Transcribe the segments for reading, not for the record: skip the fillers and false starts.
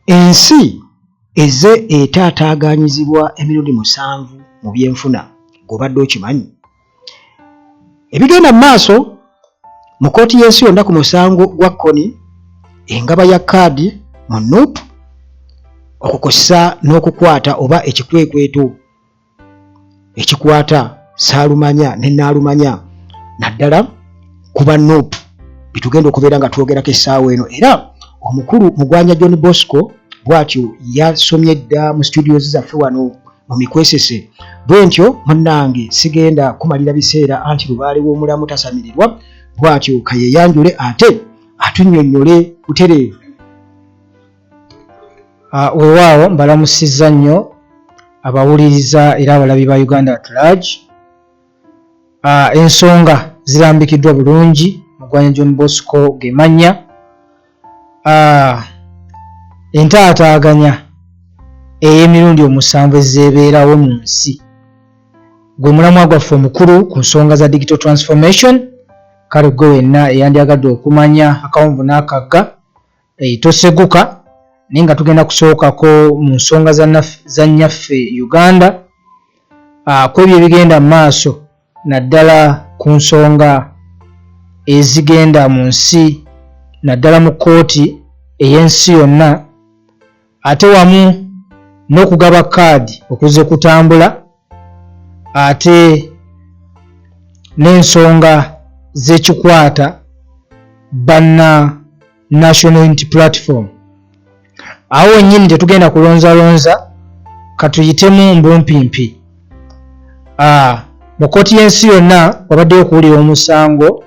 Ensi ezze etaataaganyizibwa emirundi musanvu mu byenfuna, ggwe obadde okimanyi? Ebigenda mu maaso mu kkooti y'ensi yonna ku musango gwa Kony, engaba ya kaadi mu nup, okukosa n'okukwata oba ekikwekweto ekikwata saalumanya ne naalumanya naddala ku ba nup byetugenda okubeera nga twogerako essaawa eno. Era omukulu Mugwanya John Bosco bw'atyo yasomye dda mu studios zaffe wano mu mikwesese. Bwentyo munnange sigenda kumalira biseera anti lubaale w'omulamu tasamirirwa, bw'atyo kayeyanjule ate atunnyonnyole butereevu. Weewaawo mbalamusizza nnyo abawuliriza era abalabi ba Uganda at large. Ensonga zirambikiddwa bulungi. Mugwanya John Bosco ge mannya. Entaataaganya ey'emirundi omusanvu ezzeebeerawo mu nsi gwe mulamwa gwaffe omukulu ku nsonga za digital transformation. Kale gwe wenna eyandyagadde okumanya akawonvu n'akagga, toseguka, naye nga tugenda kusookako mu nsonga za nnyaffe Uganda, ku ebyo ebigenda mu maaso naddala ku nsonga ezigenda mu nsi, naddala mu kkooti ey'ensi yonna, ate wamu n'okugaba kaadi okuzze kutambula, ate n'ensonga z'ekikwata banna National Unity Platform. Awo wennyini tetugenda kulonzalonza, katuyitemu mbumpimpi. Mu kkooti y'ensi yonna wabaddeyo okuwulira omusango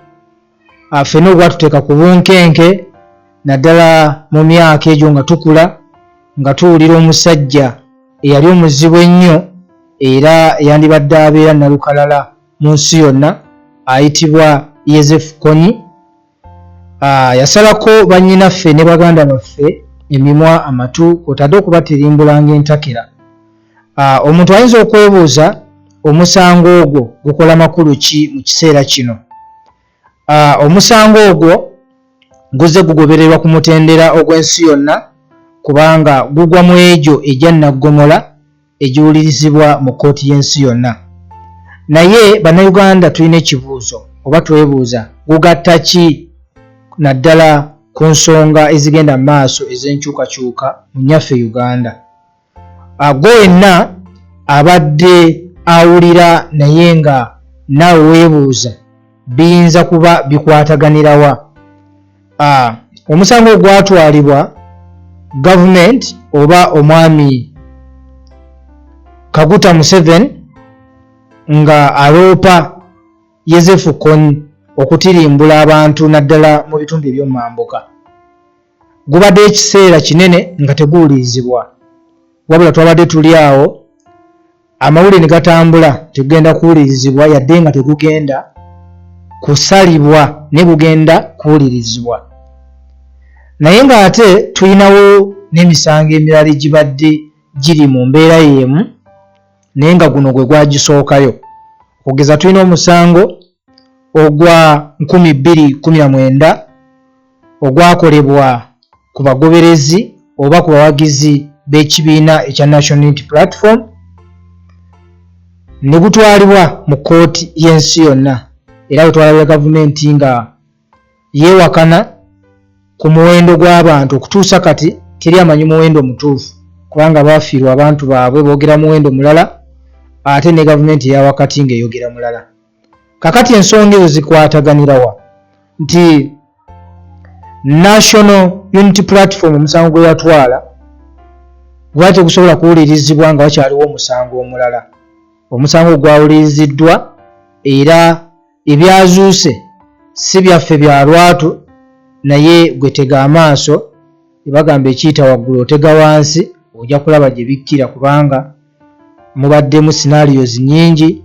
ffenna ogwatuteeka ku bunkenke, naddala mu myaka egyo nga tukula, nga tuwulira omusajja eyali omuzibu ennyo era eyandibadde abeera nalukalala mu nsi yonna ayitibwa Yozefu Kony. Yasalako bannyinaffe ne baganda baffe emimwa, amatu, kw'otadde okubatirimbulanga entakera. Omuntu ayinza okwebuuza omusango ogwo gukola makulu ki mu kiseera kino. Omusango ogwo guzze gugobererwa ku mutendera ogw'ensi yonna kubanga gugwa mu egyo egya nnaggomola egiwulirizibwa mu kkooti y'ensi yonna. Naye Bannayuganda tulina ekibuuzo oba twebuuza gugatta ki naddala ku nsonga ezigenda mu maaso ez'enkyukakyuka mu nnyaffe Uganda. Gwe wenna abadde awulira naye nga naawe weebuuza biyinza kuba bikwataganirawa. Omusango ogwatwalibwa gavumenti oba omwami Kaguta Museveni nga aloopa Yozefu Kony okutirimbula abantu naddala mu bitundu eby'omumambuka, gubadde ekiseera kinene nga teguwulirizibwa, wabula twabadde tuli awo amawulire ne gatambula tegugenda kuwulirizibwa, yadde nga tegugenda kusalibwa naye gugenda kuwulirizibwa. Naye ng'ate tulinawo n'emisango emirala egibadde giri mu mbeera y'emu naye nga guno gwe gwagisookayo. Okugeza tulina omusango ogwa 2019 ogwakolebwa ku bagoberezi oba ku bawagizi b'ekibiina ekya National Unity Platform ne gutwalibwa mu kkooti y'ensi yonna, era bwe twalabira gavumenti nga yeewakana ku muwendo gw'abantu. Okutuusa kati teri amanyi muwendo mutuufu kubanga baafiirwa abantu baabwe boogera muwendo mulala ate ne gavumenti eya wakati ng'eyogera mulala. Kakati ensonga ezo zikwataganirawa nti National Unity Platform omusango gwe yatwala gwali tegusobola kuwulirizibwa nga wakyaliwo omusango omulala. Omusango gwawuliriziddwa era ebyazuuse si byaffe bya lwatu, naye gwe tega amaaso, ebagamba ekiyita waggulu otega wansi, ojja kulaba gye bikkira, kubanga mubaddemu scenarios nnyingi,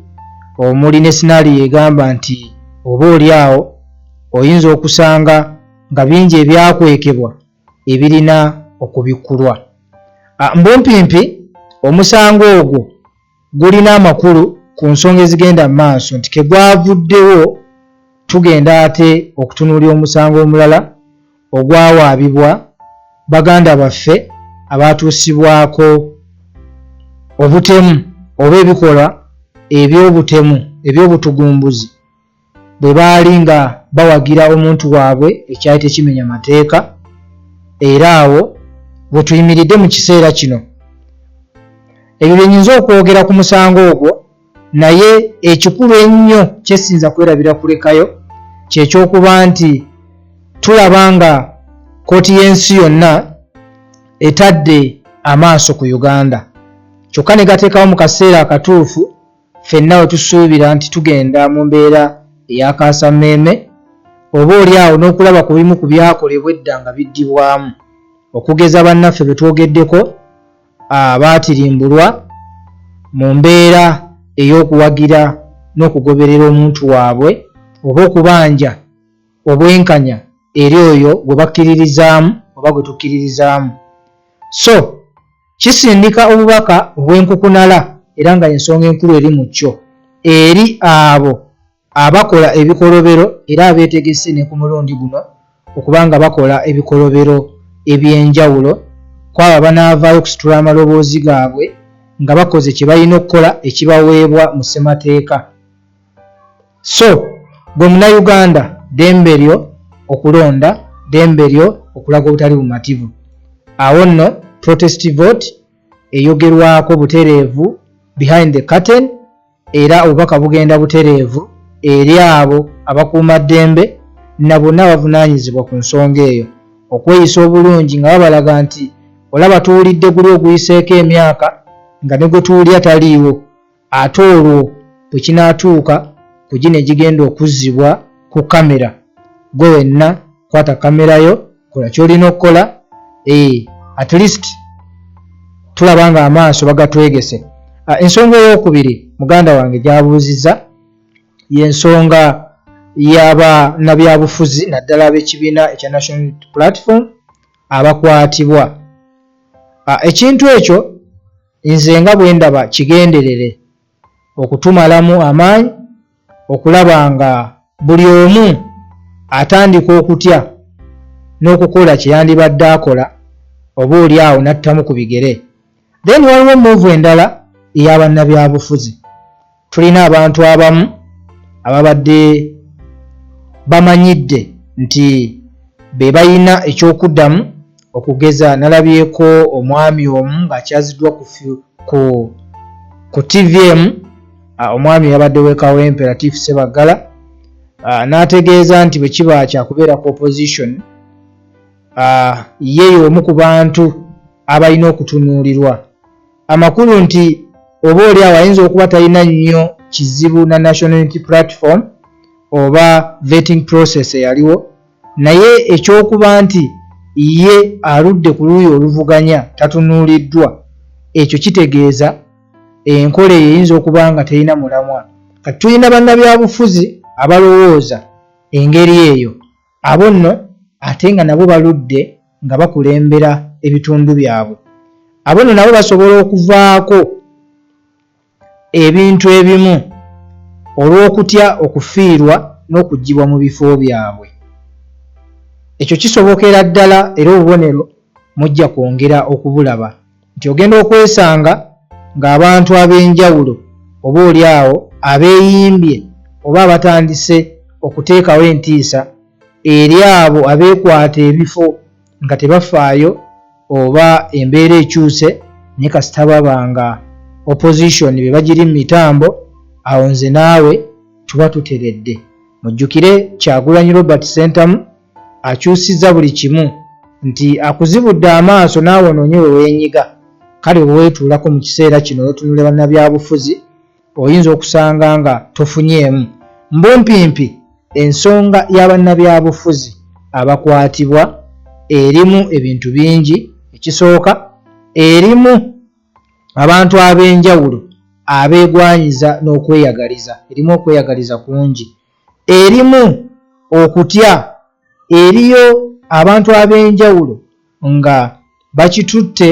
omuli ne scenario egamba nti oba oli awo oyinza okusanga nga bingi ebyakwekebwa ebirina okubikkulwa. Mbumpimpi omusango ogwo gulina amakulu ku nsonga ezigenda mu maaso nti ke gwavuddewo tugenda ate okutunuulira omusango omulala ogwawaabibwa baganda baffe abaatuusibwako obutemu oba ebikolwa eby'obutemu eby'obutugumbuzi bwe baali nga bawagira omuntu waabwe ekyali tekimenya mateeka era awo we tuyimiridde mu kiseera kino. Ebyo bye nyinza okwogera ku musango ogwo naye ekikulu ennyo kye siyinza kwerabira kulekayo kye ky'okuba nti tulaba nga kkooti y'ensi yonna etadde amaaso ku Uganda kyokka ne gateekawo mu kaseera akatuufu ffenna we tusuubira nti tugenda mu mbeera ey'akaasammeeme oba oli awo n'okulaba ku bimu ku byakolebwa edda nga biddibwamu okugeza bannaffe be twogeddeko abaatirimbulwa mu mbeera ey'okuwagira n'okugoberera omuntu waabwe oba okubanja obwenkanya eri oyo gwe bakkiririzaamu oba gwe tukkiririzaamu. So kisindika obubaka obw'enkukunala era nga y'ensonga enkulu eri mu kyo eri abo abakola ebikolobero era abeetegese ne ku mulundi guno okuba nga bakola ebikolobero eby'enjawulo kw'abo abanaavaayo okusitula amaloboozi gaabwe nga bakoze kye balina okukola ekibaweebwa mu ssemateeka. So gwe Munnayuganda ddembe lyo okulonda, ddembe lyo okulaga obutali bumativu. Awo nno protest vote eyogerwako butereevu behind the curtain era obubaka bugenda butereevu eri abo abakuumaddembe na bonna abavunaanyizibwa ku nsonga eyo okweyisa obulungi nga babalaga nti olaba tuwulidde guli oguyiseeko emyaka nga ne gwe tuwulira taliiwo ate olwo bwe kinaatuuka ku gino egigenda okuzzibwa ku kamera gwe wenna kwata kamera yo kola kyolina okukola eh, at least tulaba nga amaaso bagatwegese. Ah, ensonga eyokubiri muganda wange gyabuuziza yensonga y'abanabyabufuzi naddala ab'ekibiina ekya National Unity Platform abakwatibwa. Ah, ekintu ekyo nze nga bwendaba kigenderere okutumalamu amaanyi okulaba nga buli omu atandika okutya n'okukola kye yandibadde akola oba oli awo n'attamu ku bigere. Then waliwo move endala eya bannabyabufuzi. Tulina abantu abamu ababadde bamanyidde nti be balina eky'okuddamu okugeza nalabyeko omwami omu ng'akyaziddwa ku, ku, ku TV emu omwami yabadde w'e Kawempe Latif Ssebaggala n'ategeeza nti bwe kiba kyakubeera ku opposition ye y'omu ku bantu abalina okutunuulirwa amakulu nti oba oli awo ayinza okuba talina nnyo kizibu na National Unity Platform oba vetting process eyaliwo naye eky'okuba nti ye aludde ku luuyi oluvuganya tatunuuliddwa ekyo kitegeeza enkola eyo eyinza okuba nga terina mulamwa. Kati tulina bannabyabufuzi abalowooza engeri eyo, abo nno ate nga nabo baludde nga bakulembera ebitundu byabwe. Abo nno nabo basobola okuvaako ebintu ebimu olw'okutya okufiirwa n'okuggyibwa mu bifo byabwe. Ekyo kisobokera ddala era obubonero mujja kwongera okubulaba. nti ogenda okwesanga ng'abantu ab'enjawulo oba oli awo abeeyimbye oba abatandise okuteekawo entiisa eri abo abeekwata ebifo nga tebafaayo oba embeera ekyuse naye kasita baba nga opposition be bagiri mu mitambo awo nze naawe tuba tuteredde. Mujjukire Kyagulanyi Robert Ssentamu akyusizza buli kimu nti akuzibudde amaaso naawe onoonye we weenyiga kale bwe weetuulako mu kiseera kino n'otunuulira bannabyabufuzi oyinza okusanga nga tofunyeemu mbumpimpi ensonga ya bannabyabufuzi abakwatibwa erimu ebintu bingi ekisooka erimu abantu ab'enjawulo abeegwanyiza n'okweyagaliza erimu okweyagaliza kungi erimu okutya eriyo abantu ab'enjawulo nga bakitutte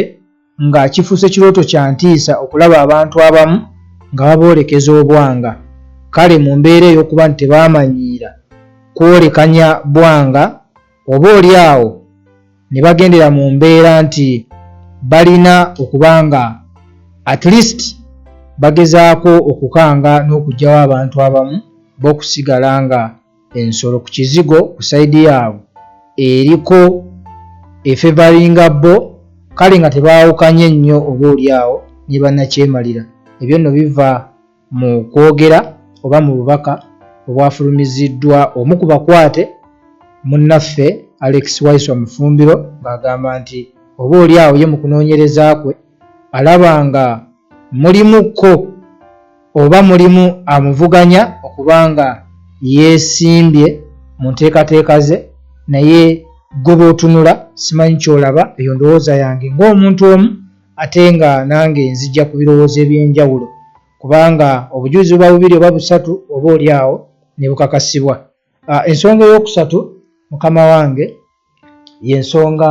nga kifuuse kirooto kya ntiisa okulaba abantu abamu nga baboolekeza obwanga kale mu mbeera ey'okuba nti tebaamanyiira kwolekanya bwanga oba oli awo. ne bagendera mu mbeera nti balina okuba nga at least bagezaako okukanga n'okugyawo abantu abamu b'okusigala nga ensolo ku kizigo ku sayidi yaabwe eriko efevaringa bo kale nga tebaawukanye nnyo oba olyawo ne bannakyemalira. Ebyo nno biva mu kwogera oba mu bubaka obwafulumiziddwa omu ku bakwate munnaffe Alex Waiswa Mufumbiro ng'agamba nti oba oli awo ye mu kunoonyereza kwe alaba nga mulimu ko oba mulimu amuvuganya okuba nga yeesimbye mu nteekateeka ze naye gwe bw'otunula simanyi ky'olaba eyo ndowooza yange ng'omuntu omu ate nga nange nzija ku birowoozo eby'enjawulo kubanga obujulizi buba bubiri oba busatu oba oli awo ne bukakasibwa. Ensonga ey'okusatu mukama wange y'ensonga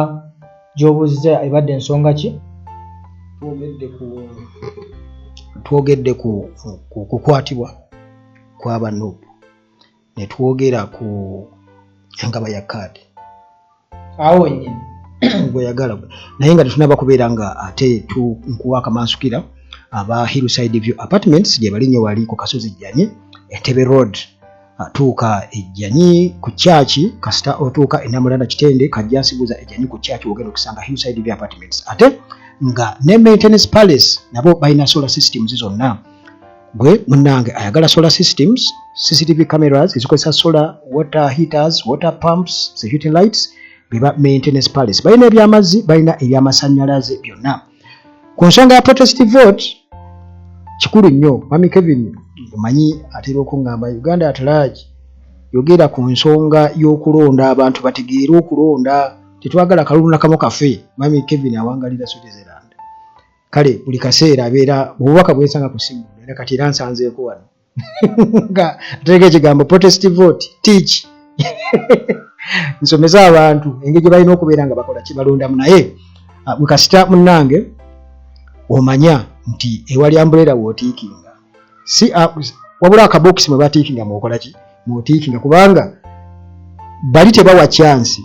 gy'obuuzizza ebadde nsonga ki? Twogedde ku kukwatibwa kw'aba Nup. Ne twogera ku engaba ya kaadi awo wennyini gweyagala naye nga tetunaba kubeera nga ate nkuwa akamansukira aba Hillside View Apartments gye bali nnyo wali ku kasozi Jjanyi Entebbe Road atuuka ejjanyi ku kyaki kasita otuuka enamulanda Kitende Kajjansi buuza ejjanyi ku kyaki wogenda okusanga Hillside View Apartments ate nga ne Maintenance Palace nabo balina solar systems zonna Gwe munange ayagala solar systems, CCTV cameras ezikozesa solar, water heaters, water pumps, security lights beba maintenance palace. Balina ebyamazzi, balina ebyamasanyalaze byonna. Ku nsonga ya protest vote kikulu nnyo Mami Kevin omanyi atera okungamba Uganda at large yogera ku nsonga y'okulonda abantu bategeere okulonda tetwagala kalulu nakamu kafe. Mami Kevin awangalira Switzerland. Kale buli kaseera abeera obubaka bwensanga ku simu era kati era nsanzeeko wano nga ateeka ekigambo protest vote teach nsomeze abantu engeri gye balina okubeera nga bakola kibalondamu naye ah, gwe kasita munnange omanya nti ewali ambuleera wootiikinga si ah, wabula akabokisi mwe batiikinga mwokola ki mwotiikinga kubanga bali tebawa kyansi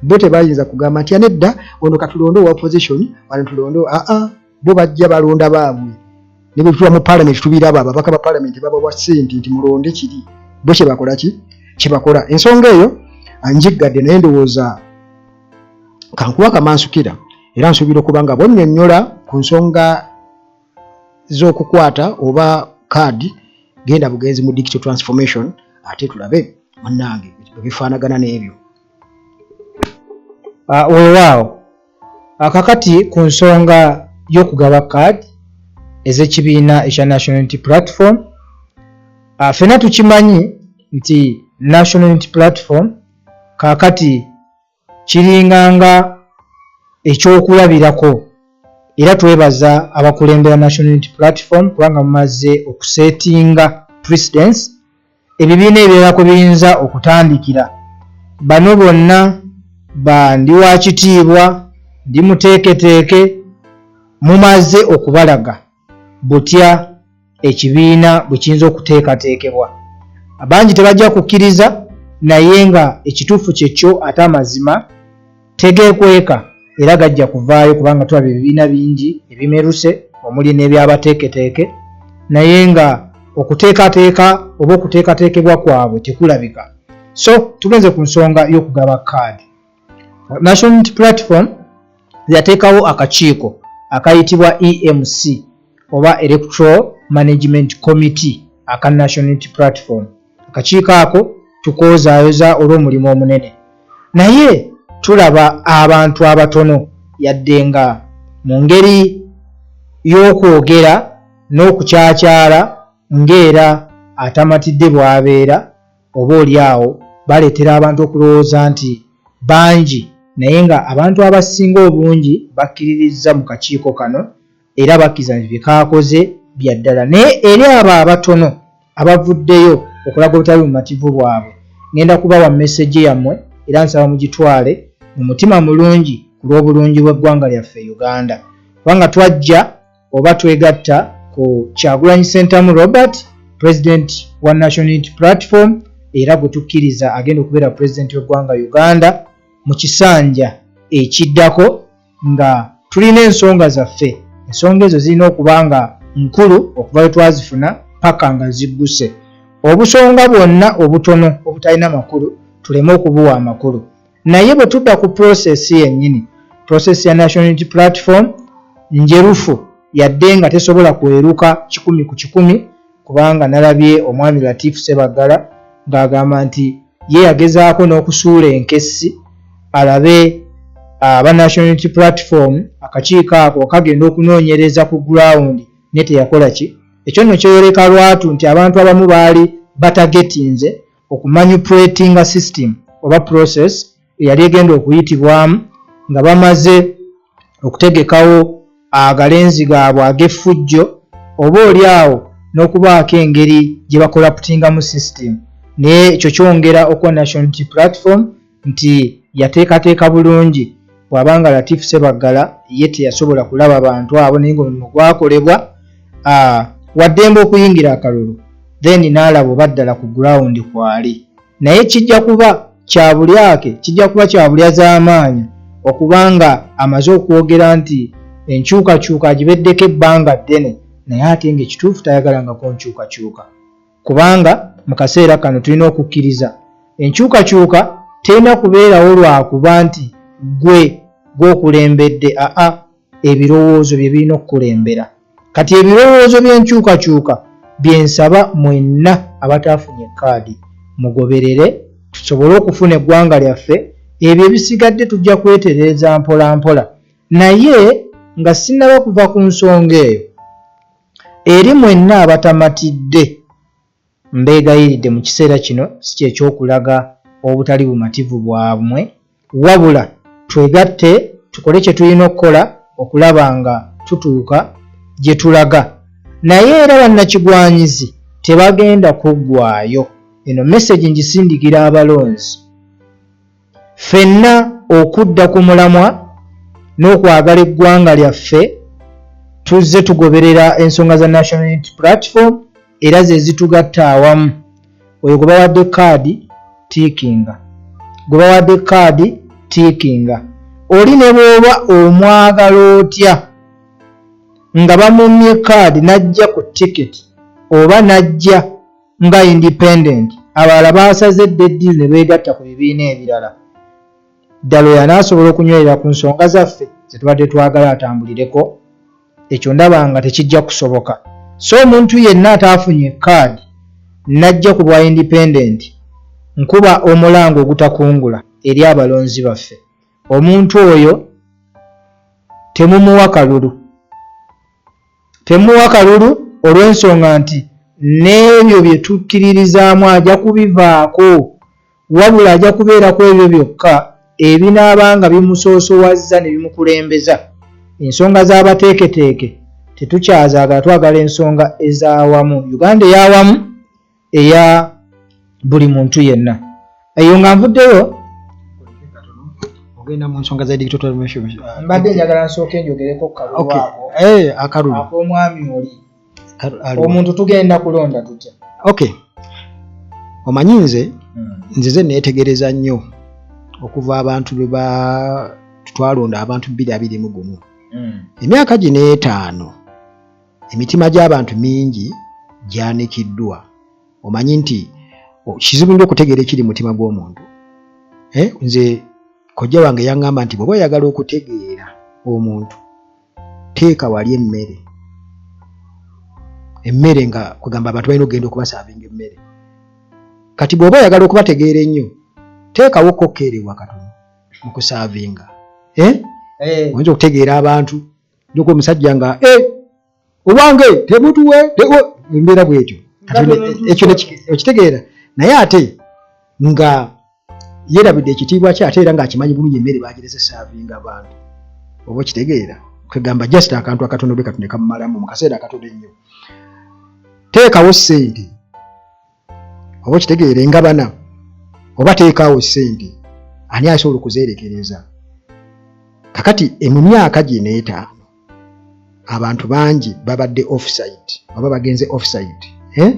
bo tebayinza kugamba nti anedda ono katulonde owa opposition wano tulonde aa bo bajja balonda baabwe ne bwe tuba mu parliament tubiraba ababaka ba parliament babawa ssente nti mulonde kiri bo kyebakola ki kyebakola ensonga eyo njiggadde naye ndowooza kankuwa kamansukira era nsuubira okuba nga bonnyonnyola ku nsonga z'okukwata oba kaadi genda bugenzi mu digital transformation ate tulabe munnange bwe bifaanagana n'ebyo. Ah, weewaawo akakati ku nsonga y'okugaba kaadi ez'ekibiina ekya National Unity Platform ah, ffena tukimanyi nti National Unity Platform kaakati kiringanga ekyokulabirako era twebaza abakulembera National Unity Platform kubanga mumaze okusetinga precedence ebibiina ebirala kwe biyinza okutandikira. Bano bonna ba ndi wa kitiibwa, ndi muteeketeeke, mumaze okubalaga butya ekibiina bwe kiyinza okuteekateekebwa. Bangi tebajja kukkiriza naye nga ekituufu kyekyo ate amazima tegeekweka era gajja kuvaayo kubanga tulaba ebibiina bingi ebimeruse omuli n'ebyabateeketeeke naye nga okuteekateeka oba okuteekateekebwa kwabwe tekulabika. So tugenze ku nsonga y'okugaba kaadi. National Unity Platform yateekawo akakiiko akayitibwa EMC oba Electoral Management Committee aka National Unity Platform. Akakiiko ako tukoozaayoza olw'omulimu omunene naye tulaba abantu abatono yadde nga mu ngeri y'okwogera n'okukyakyala ng'era atamatidde bw'abeera oba oli awo baleetera abantu okulowooza nti bangi naye nga abantu abasinga obungi bakkiririzza mu kakiiko kano era bakkiriza nti bye kaakoze bya ddala naye eri abo abatono abavuddeyo okulaga obutali bumativu bwabwe ngenda kubawa mesegi yammwe era nsaba mugitwale mu mutima mulungi ku lw'obulungi bw'eggwanga lyaffe Uganda kubanga twajja oba twegatta ku Kyagulanyi Ssentamu Robert president wa National Unity Platform era gwe tukkiriza agenda okubeera president w'eggwanga Uganda mu kisanja ekiddako nga tulina ensonga zaffe. Ensonga ezo zirina okuba nga nkulu okuva lwe twazifuna paka nga zigguse. Obusonga bwonna obutono obutalina makulu tuleme okubuwa amakulu. Naye bwe tudda ku process yennyini, process ya National Unity Platform njerufu yadde nga tesobola kweruka 100%, kubanga nalabye omwami Latif Ssebaggala ng'agamba nti ye yagezaako n'okusuula enkessi alabe aba National Unity Platform akakiiko ako kagenda okunoonyereza ku ground, naye teyakola ki. Ekyo nno kyeyoleka lwatu nti abantu abamu baali batagetinze okumanipulatinga system oba process eyali egenda okuyitibwamu nga bamaze okutegekawo agalenzi gaabwe ag'effujjo oba oli awo n'okubaako engeri gye bakolaputingamu system. Naye ekyo kyongera okuwa National Unity Platform nti yateekateeka bulungi, bw'aba nga Latif Ssebaggala ye teyasobola kulaba bantu abo, naye ng'omulimu gwakolebwa, waddembe okuyingira akalulu then n'alaba oba ddala ku ground kwali. Naye kijja kuba kya bulyake, kijja kuba kya bulya z'amaanyi okuba nga amaze okwogera nti enkyukakyuka agibeddeko ebbanga ddene, naye ate ng'ekituufu tayagalangako nkyukakyuka, kubanga mu kaseera kano tulina okukkiriza enkyukakyuka terina kubeerawo lwakuba nti ggwe gw'okulembedde, aa ebirowoozo bye birina okukulembera. Kati ebirowoozo by'enkyukakyuka bye nsaba mwenna abataafunye kaadi mugoberere tusobole okufuna eggwanga lyaffe. Ebyo ebisigadde tujja kwetereeza mpola mpola. Naye nga sinnaba kuva ku nsonga eyo, eri mwenna abatamatidde, mbeegayiridde mu kiseera kino si kye ky'okulaga obutali bumativu bwamwe, wabula twegatte tukole kye tulina okukola okulaba nga tutuuka gye tulaga. Naye era bannakigwanyizi tebagenda kuggwaayo. Eno mesegi ngisindikira abalonzi. Ffenna okudda ku mulamwa n'okwagala eggwanga lyaffe, tuzze tugoberera ensonga za National Unity Platform era ze zitugatta awamu. Oyo gwe bawadde kaadi tiikinga, gwe bawadde kaadi tiikinga. Oli ne bw'oba omwagala otya nga bamummye kaadi n'ajja ku tiketi oba n'ajja nga independent, abalala baasaze dda eddiiru ne beegatta ku bibiina ebirala. Ddala oyo anaasobola okunywerera ku nsonga zaffe ze tubadde twagala atambulireko? Ekyo ndaba nga tekijja kusoboka. So omuntu yenna ataafunye kaadi n'ajja ku bwa independent, nkuba omulanga ogutakungula eri abalonzi baffe. Omuntu oyo temumuwa kalulu. Temuwa kalulu olw'ensonga nti n'ebyo bye tukkiririzaamu aja kubivaako, wabula aja kubeera ku ebyo byokka ebinaaba nga bimusoosowazza ne bimukulembeza. Ensonga z'abateeketeeke tetukyazaagala, twagala ensonga ez'awamu, Uganda ey'awamu eya buli muntu yenna. Eyo nga nvuddeyo ogenda mu nsonga za dictatorial Mbadde njagala nsooke njogereko ku kalulu ako. Akalulu ak'omwami oli. Omuntu tugenda kulonda tutya? Okay, omanyi nze nzize neetegereza nnyo okuva abantu lwe ba twalonda abantu 2021, emyaka gino 5, emitima gy'abantu mingi gyanikiddwa. Omanyi nti kizibu nnyo okutegeera ekiri mu mutima gw'omuntu. Nze kojja wange yaŋŋamba nti bw'oba oyagala okutegeera omuntu, teeka wali emmere, emmere nga kugamba abantu balina okugenda okubasaavinga emmere. Kati bw'oba oyagala okubategeera ennyo, teekawo kokkeerewa katono mu kusaavinga. Oyinza okutegeera abantu njoka omusajja nga owange temutuwe embeera bwetyo, ekyo okitegeera, naye ate nga yerabidde ekitiibwa kye, ate era ng'akimanyi bulungi emmere bagirese saavinga abantu, oba okitegeera. Kwegamba just akantu akatono bwe katono kamumalamu mu kaseera akatono ennyo. Teekawo ssente, oba okitegeera, engabana, oba teekaawo ssente, ani asobola okuzeerekereza? Kakati mu myaka gino 5 abantu bangi babadde offside oba bagenze offside, eh?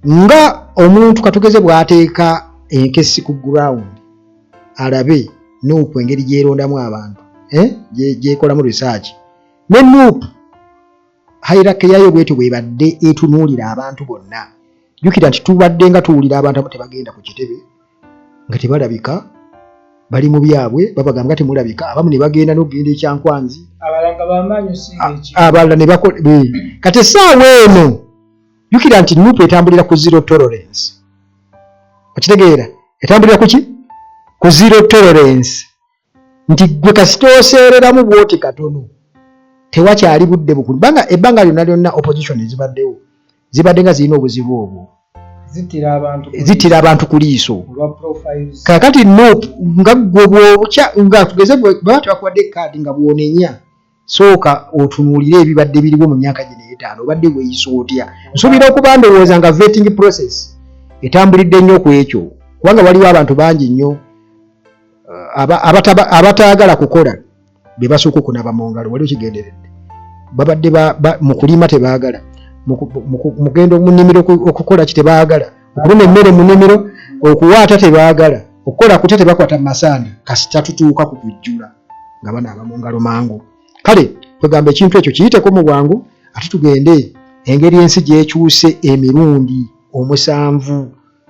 Nga omuntu katugeze bw'ateeka enkesi ku ground alabe. Nuupu engeri gyerondamu abantu eh? Gyekolamu research ne Nuupu hierarchy yayo bwetyo bwebadde etunuulira abantu bonna. Jjukira nti tubadde nga tuwulira abantu abamu tebagenda ku kitebe nga tebalabika, bali mu byabwe, babagamba nga temulabika, abamu ne bagenda n'okugenda ekyankwanzi, abalala ne bakola. Kati essaawa eno jjukira nti Nuupu etambulira ku zero tolerance, okitegeera? Etambulira kuki? Ku zero tolerance, nti gwe kasita oseereramu bwoti katono tewakyali budde bukulu, kubanga ebbanga lyonna lyonna opposition ezibaddewo zibadde nga zirina obuzibu obwo, zittira abantu ku liiso. Kakati Nup nga gwe bwobukya nga tugeze baba tebakuwadde kaadi nga bwonenya, sooka otunuulire ebibadde biriwo mu myaka gino etaano, obadde weeyisa otya? Nsuubira okuba ndowooza nga vetting process etambulidde nnyo ku ekyo, kubanga waliwo abantu bangi nnyo abataagala kukola be basooka okunaaba mu ngalo. Waliwo kigenderedde babadde mu kulima tebaagala, mugenda mu nnimiro okukola ki tebaagala, okulima emmere mu nnimiro, okuwaata tebaagala, okukola kutya tebakwata mu masanda, kasita tutuuka ku kujjula nga banaaba mu ngalo mangu. Kale kwegamba ekintu ekyo kiyiteko mu bwangu, ate tugende engeri ensi gyekyuse emirundi 7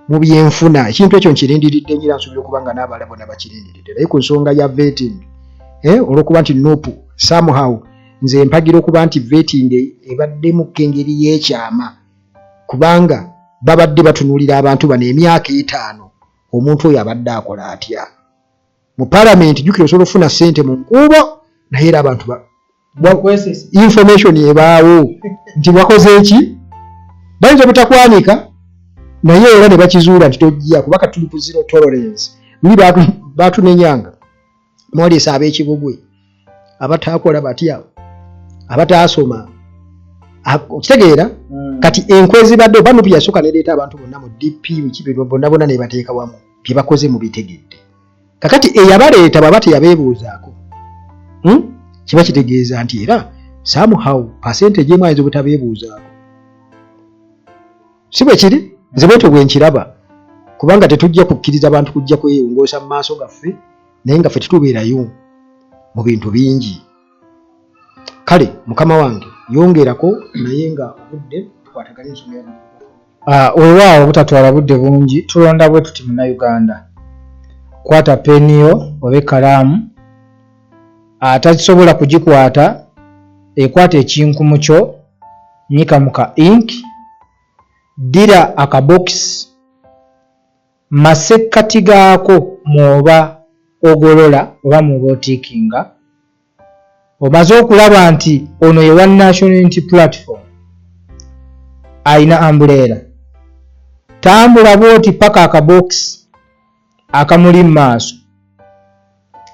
mu byenfuna. Ekintu ekyo nkirindiridde nnyo era nsuubira okuba nga n'abalala bonna bakirindiridde. Naye ku nsonga ya vetting, olw'okuba nti Nup somehow nze mpagira okuba nti vetting ebaddemu engeri y'ekyama, kubanga babadde batunuulira abantu bano emyaka 5, omuntu oyo abadde akola atya mu palamenti. Jjukira osobola okufuna ssente mu nkuubo, naye era abantu information ebaawo nti wakoze eki, bayinza obutakwanika, naye era ne bakizuula nti tojja, kuba kati tuli ku zero tolerance. Luli batunenyanga mwaleesa ab'ekibugwe abataakola batya, abataasoma, okitegeera? Kati enkwe zibadde oba Nup yasooka nereeta abantu bonna mu DP biki bonna bonna nebateeka wamu, bye bakoze mubitegedde. Kakati eyabaleeta bwaba teyabeebuuzaako, Kiba kitegeeza nti era somehow percentage emu ayinza obutabeebuuzaako, si bwe kiri? Nze bwetyo bwe nkiraba, kubanga tetujja kukkiriza bantu kujja kweyongoosa mu maaso gaffe, naye nga ffe tetubeerayo mu bintu bingi. Kale mukama wange yongerako, naye nga obudde tukwatagane ensonga ya Weewaawo, obutatwala budde bungi, tulonda bwe tuti. Munnayuganda, kwata peeni yo oba ekkalaamu. Atakisobola kugikwata, ekwata ekinkumu kyo, nnyika mu ka ink, ddira akabokisi, masekkati gaako mw'oba ogolola oba mw'oba otiikinga. Omaze okulaba nti ono ye wa National Unity Platform, alina ambuleera, tambula bw'oti paka akabokisi akamuli mu maaso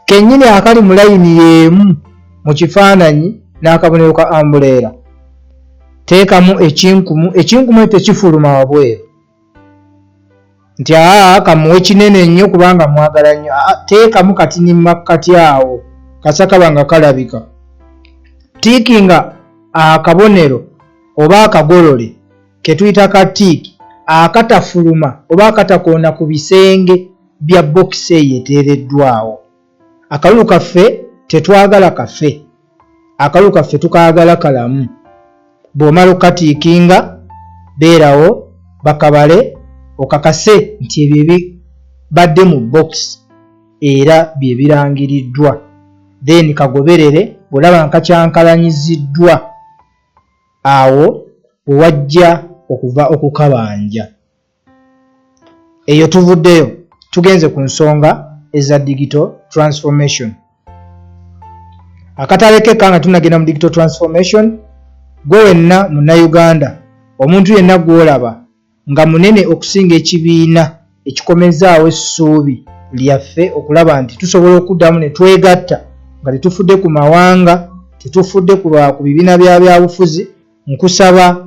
kennyini akali mu layini y'emu mu kifaananyi n'akabonero ka ambuleera, teekamu ekinkumu. Ekinkumu ekyo tekifuluma wabweru nti aa kamuwe kinene nnyo kubanga mwagala nnyo. Aa, teekamu katini makkati awo kasa kaba nga kalabika. Tiikinga akabonero oba akagolole ketuyita ka tiiki akatafuluma oba akatakoona ku bisenge bya bokisi eyo eteereddwawo. Akalulu kaffe tetwagala kafe, akalulu kaffe tukaagala kalamu. Bw'omala okukatiikinga, beerawo bakabale okakase nti ebyo ebibadde mu bokisi era bye birangiriddwa, then kagoberere. Bw'olaba nga kakyankalanyiziddwa, awo we wajja okuva okukabanja. Eyo tuvuddeyo tugenze ku nsonga eza digital transformation. Akatale kekka nga tunagenda mu digital transformation, gwe wenna munnayuganda, omuntu yenna gw'olaba nga munene okusinga ekibiina ekikomezaawo essuubi lyaffe okulaba nti tusobola okuddamu ne twegatta nga tetufudde ku mawanga, tetufudde ku bibiina bya byabufuzi, nkusaba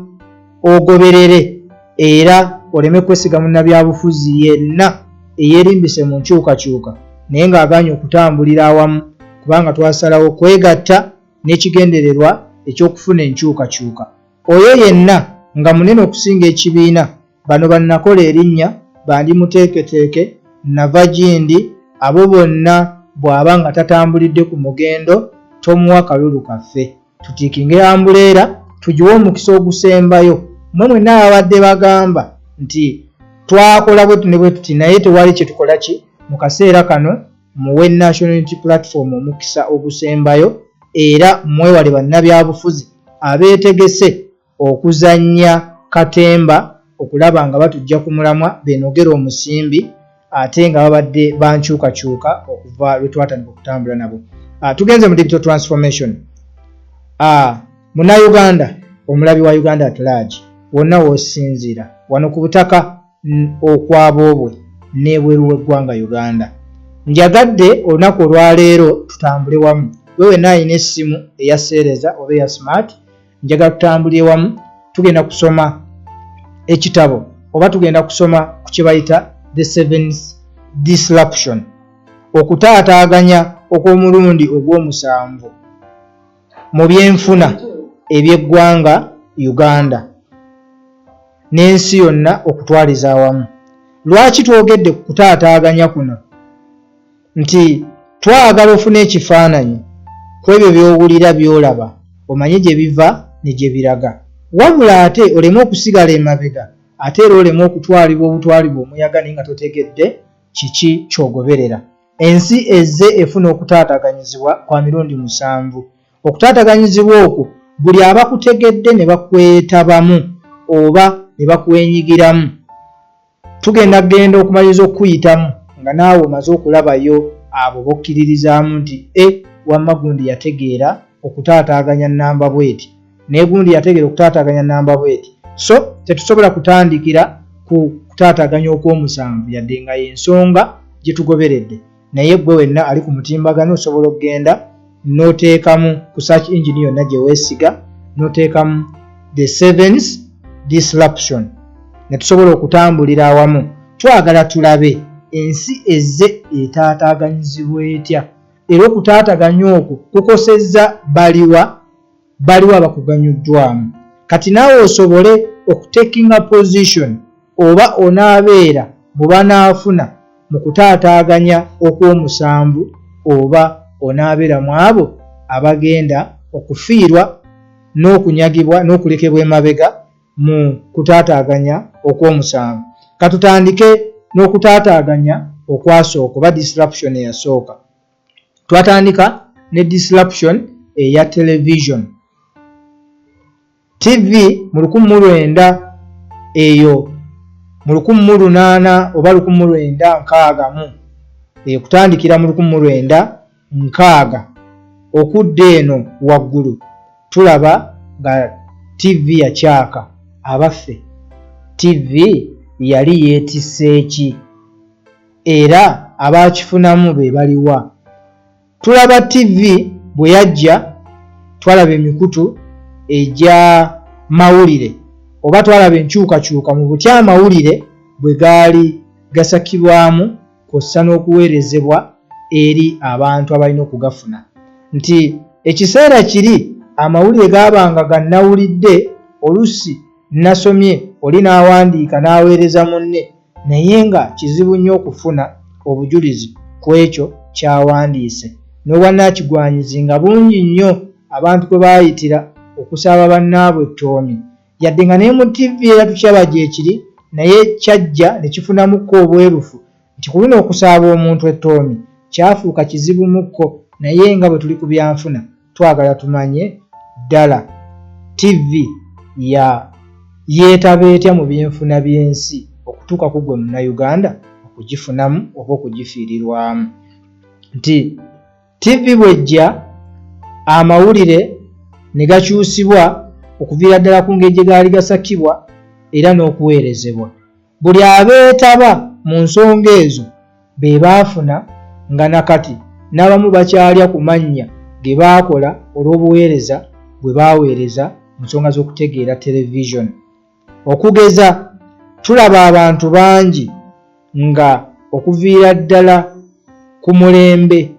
ogoberere era oleme kwesiga munnabyabufuzi yenna eyeerimbise mu nkyukakyuka naye ng'agaanye okutambulira awamu, kubanga twasalawo kwegatta n'ekigendererwa eky'okufuna enkyukakyuka. Oyo yenna nga munene okusinga ekibiina, bano bannakola erinnya, bandi muteeketeeke, nnava gindi, abo bonna bw'aba nga tatambulidde ku mugendo tomuwa kalulu kaffe. Tutiikinge ambuleera tugiwe omukisa ogusembayo. Mmwe mwenna ababadde bagamba nti twakola bwe ne bwe tuti naye tewali kye tukola ki mu kaseera kano, muwe National Unity Platform omukisa ogusembayo era mwewale bannabyabufuzi abeetegese okuzannya katemba okulaba nga batujja ku mulamwa beenogere omusimbi ate nga babadde bankyukakyuka okuva lwe twatandika okutambula nabo. Tugenze mu digital transformation. Munnayuganda omulabi wa Uganda at large, wonna w'osinziira wano ku butaka okwaboobwe n'ebweru w'eggwanga Uganda, njagadde olunaku olwaleero tutambule wamu. Gwe wenna alina essimu eya seereza oba eya smart, njagala tutambulire wamu. Tugenda kusoma ekitabo oba tugenda kusoma ku kye bayita the seventh disruption, okutaataaganya okw'omulundi ogw'omusanvu mu byenfuna eby'eggwanga Uganda n'ensi yonna okutwaliza awamu. Lwaki twogedde ku kutaataaganya kuno? Nti twagala ofune ekifaananyi ku ebyo by'owulira, by'olaba, omanye gye biva ne gye biraga, wabula ate oleme okusigala emabega, ate era oleme okutwalibwa obutwalibwa omuyaga naye nga totegedde kiki ky'ogoberera. Ensi ezze efuna okutaataaganyizibwa kwa mirundi musanvu. Okutaataganyizibwa okwo buli abakutegedde ne bakwetabamu oba ne bakwenyigiramu. Tugenda kugenda okumaliriza okukuyitamu nga naawe omaze okulabayo abo b'okkiririzaamu nti e wamma gundi yategeera okutaataaganya nnamba bweti, naye gundi yategeera okutaataaganya nnamba bweti. So tetusobola kutandikira ku kutaataaganya okw'omusanvu yadde nga y'ensonga gye tugoberedde, naye ggwe wenna ali ku mutimbagano osobola okugenda n'oteekamu ku search engine yonna gye weesiga n'oteekamu the seventh disruption ne tusobola okutambulira awamu. Twagala tulabe ensi ezze etaataaganyizibwa etya, era okutaataganya okwo kukosezza baliwa, baliwa abakuganyuddwamu, kati naawe osobole okutekinga position oba onaabeera mu banaafuna mu kutaataaganya okw'omusanvu oba onaabeera mu abo abagenda okufiirwa n'okunyagibwa n'okulekebwa emabega mu kutaataaganya okw'omusanvu. Katutandike n'okutaataaganya okwasooka oba disruption eyasooka. Twatandika ne disruption eya television, TV, mu 1900 eyo, mu 1800 oba 1960 eyo, kutandikira mu 1960 okudda eno waggulu. Tulaba nga TV yakyaka. Abaffe, TV yali yeetisse ki era abaakifunamu be baliwa? Tulaba TV bwe yajja, twalaba emikutu egya mawulire oba twalaba enkyukakyuka mu butya amawulire bwe gaali gasakibwamu kw'ossa n'okuweerezebwa eri abantu abalina okugafuna, nti ekiseera kiri amawulire gaabanga gannawulidde, olusi nasomye oli n'awandiika n'aweereza munne, naye nga kizibu nnyo okufuna obujulizi ku ekyo ky'awandiise, n'obwannakigwanyizi nga bungi nnyo abantu kwe baayitira okusaba bannaabwe ettoomi. Yadde nga ne mu ttivvi era tukiraba gyekiri, naye kyajja ne kifunamukko obwerufu nti ku luno okusaaba omuntu ettoomi kyafuuka kizibumukko. Naye nga bwe tuli ku byanfuna, twagala tumanye ddala ttivvi ya yeetaba etya mu byenfuna by'ensi okutuuka ku ggwe Munnayuganda okugifunamu oba okugifiirirwamu. Nti ttivvi bw'ejja, amawulire ne gakyusibwa okuviira ddala ku ngeri gye gaali gasakibwa era n'okuweerezebwa. Buli abeetaba mu nsonga ezo be baafuna nga na kati n'abamu bakyalya ku mannya ge baakola olw'obuweereza bwe baaweereza mu nsonga z'okutegeera terevizoni. Okugeza, tulaba abantu bangi nga okuviira ddala ku mulembe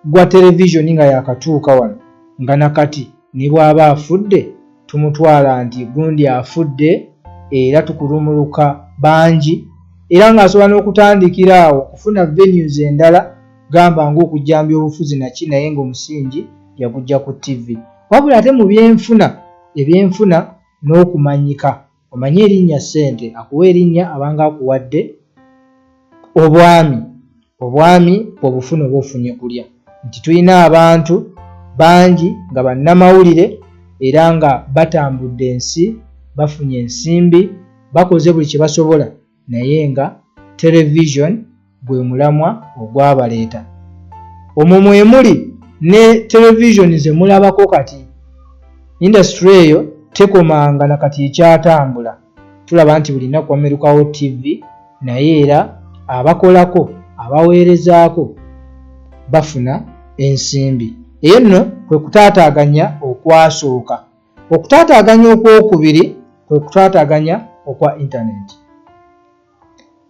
gwa terevizoni nga yaakatuuka wano nga na kati ne bw'aba afudde tumutwala nti gundi afudde era tukulumuluka bangi, era ng'asobola n'okutandikira awo okufuna venues endala. gamba ng'okujjambya obufuzi naki, naye ng'omusingi yagujja ku ttivi. Wabula ate mu byenfuna, ebyenfuna n'okumanyika, omanye erinnya ssente, akuwa erinnya abanga akuwadde obwami. Obwami bw'obufuna oba ofunye kulya. Nti tulina abantu bangi nga bannamawulire era nga batambudde ensi, bafunye ensimbi, bakoze buli kye basobola, naye nga television gwe mulamwa ogwabaleeta. Omwo mwe muli ne television ze mulabako kati. Industry eyo tekomanga na kati ekyatambula. Tulaba nti buli nnaku wamerukawo ttivi, naye era abakolako, abaweerezaako bafuna ensimbi. Eyo nno kwe kutaataaganya okwasooka. Okutaataaganya okwokubiri kwe kutaataaganya okwa intanenti.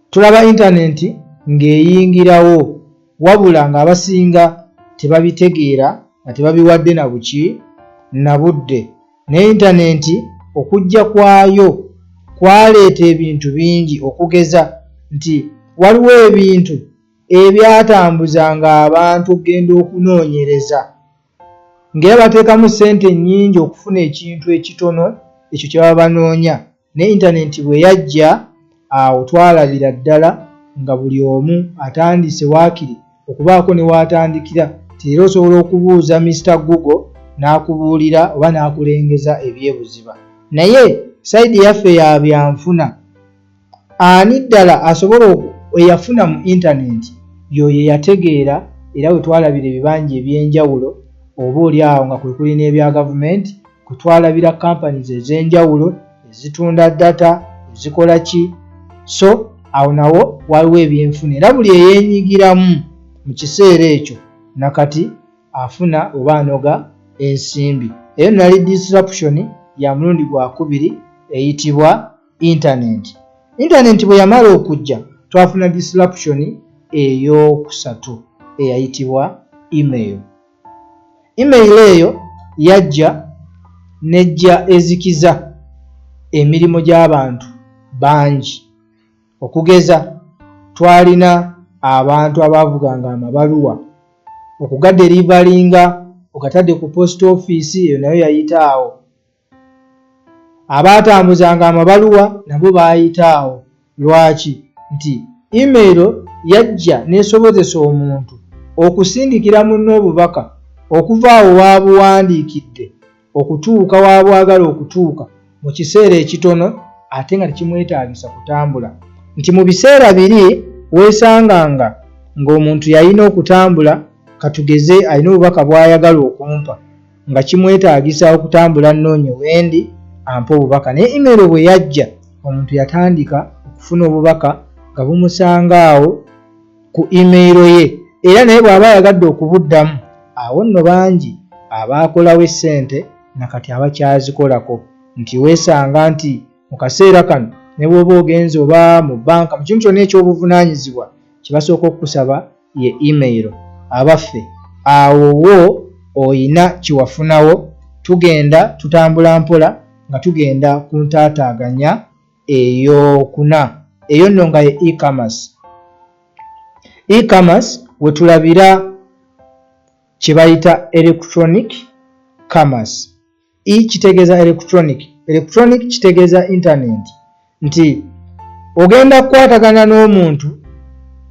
Tulaba intanenti ng'eyingirawo wabula ng'abasinga tebabitegeera, nga tebabiwadde na buki na budde. Naye intanenti okujja kwayo kwaleeta ebintu bingi, okugeza nti waliwo ebintu ebyatambuzanga abantu okugenda okunoonyereza ng'era bateekamu ssente nnyingi okufuna ekintu ekitono ekyo kye baba banoonya. Naye intanenti bwe yajja, awo twalabira ddala nga buli omu atandise waakiri okubaako ne w'atandikira, nti leero osobola okubuuza Mister Google n'akubuulira oba n'akulengeza eby'ebuziba. Naye sayidi yaffe ya byanfuna, ani ddala asobola eyafuna mu intanenti? Y'oyo eyategeera, era we twalabira ebibanja eby'enjawulo, oba oli awo nga kwe kuli n'ebya gavumenti, kwe twalabira companies ez'enjawulo ezitunda data, ezikola ki. So awo nawo waliwo ebyenfuna, era buli eyeenyigiramu mu kiseera ekyo nakati afuna oba anoga ensimbi. Eyo nali disruption ya mulundi gwakubiri eyitibwa internet. Internet bwe yamala okujja, twafuna disruption ey'okusatu eyayitibwa email. Email eyo yajja nejja ezikiza emirimu gy'abantu bangi. Okugeza twalina abantu abaavuganga amabaluwa okugaderivalinga ogatadde ku post office, eyo nayo yayita awo. Abaatambuzanga amabaluwa nabo baayita awo. Lwaki? Nti email yajja n'esobozesa omuntu okusindikira munne obubaka okuva awo w'abuwandiikidde okutuuka w'abwagala okutuuka mu kiseera ekitono, ate nga tekimwetaagisa kutambula. Nti mu biseera biri weesanganga ng'omuntu yalina okutambula, katugeze alina obubaka bw'ayagala okumpa, nga kimwetaagisa okutambula nnoonye wendi ampe obubaka. Naye email bwe yajja, omuntu yatandika okufuna obubaka nga bumusanga awo ku email ye, era naye bw'aba ayagadde okubuddamu. Awo nno bangi abaakolawo essente nakati abakyazikolako, nti weesanga nti mu kaseera kano ne bw'oba ogenze oba mu bbanka, mu kintu kyonna eky'obuvunaanyizibwa, kye basooka okukusaba ye email. Abaffe, awo wo oyina kyewafunawo? Tugenda tutambula mpola nga tugenda ku ntaataaganya ey'okuna, eyo nno nga ye e-commerce. E-commerce wetulabira kye bayita electronic commerce. E kitegeeza electronic, electronic kitegeeza internet, nti ogenda kukwatagana n'omuntu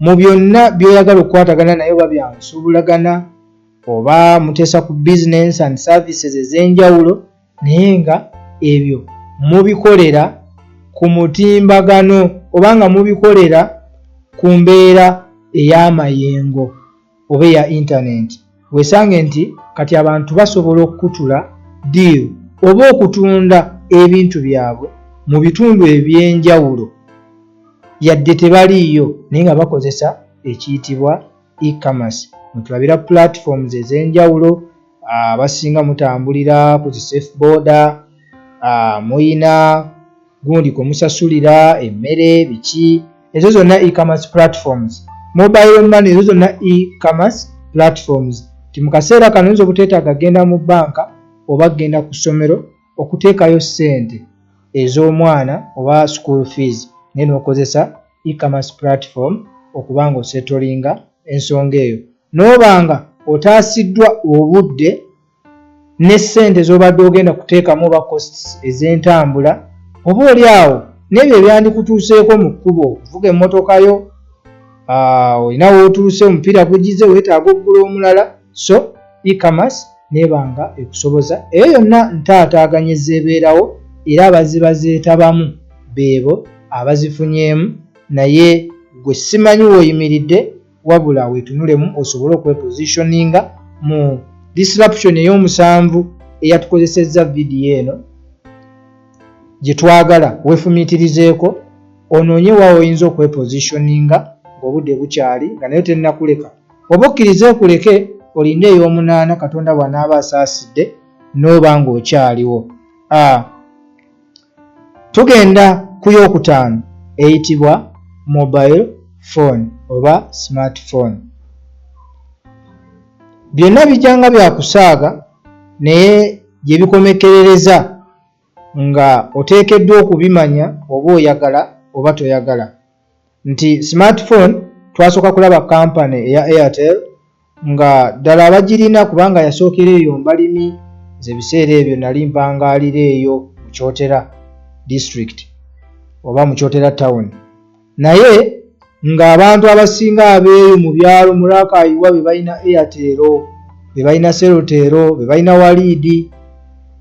mu byonna by'oyagala okukwatagana naye, oba byansuubulagana oba muteesa ku business and services ez'enjawulo, naye nga ebyo mubikolera ku mutimbagano oba nga mubikolera ku mbeera ey'amayengo oba eya internet. Wesange nti kati abantu basobola okukutula deal oba okutunda ebintu byabwe mu bitundu eby'enjawulo yadde tebaliiyo, naye nga bakozesa ekiyitibwa e-commerce. Mwetulabira platforms ez'enjawulo, abasinga mutambulira ku zi safe boda, muyina gundi kwe musasulira emmere, biki, ezo zonna e-commerce platforms. Mobile money, ezo zonna e-commerce platforms. Nti mu kaseera kano oyinza obuteetaaga kugenda mu bbanka oba kugenda ku ssomero okuteekayo ssente ez'omwana oba school fees, naye n'okozesa e-commerce platform okuba nga osetolinga ensonga eyo. n'oba nga otaasiddwa obudde ne ssente z'obadde ogenda kuteekamu oba costs ez'entambula oba oli awo n'ebyo ebyandikutuuseeko mu kkubo okuvuga emmotoka yo, olina wootuuse omupiira gugize weetaaga okugula omulala. So e-commerce neeba nga ekusoboza eyo yonna ntaataaganya ezeebeerawo, era abaziba zeetabamu beebo abazifunyeemu. Naye gwe simanyi w'oyimiridde, wabula weetunulemu osobole okwepositioninga mu disruption ey'omusanvu eyatukozesezza vidiyo eno gye twagala weefumiitirizeeko, onoonye wa oyinza okwepositioninga ng'obudde bukyali, nga nayo tennakuleka, oba okkirize ekuleke olinde ey'omunaana, Katonda bw'anaaba asaasidde n'oba ng'okyaliwo. Tugenda ku yokutaano eyitibwa mobile phone oba smartphone. Byonna bijja nga byakusaaga, naye gye bikomekerereza nga oteekeddwa okubimanya oba oyagala oba toyagala nti smartphone twasooka kulaba kampani eya Airtel nga ddala abagirina, kubanga yasookera eyo mbalimi. Nze ebiseera ebyo nali mpangaalira eyo mu Kyotera district oba mu Kyotera town, naye ng'abantu abasinga abeeyo mu byalo mu Rakai be balina Airtel, be balina Celtel, be balina Waliidi,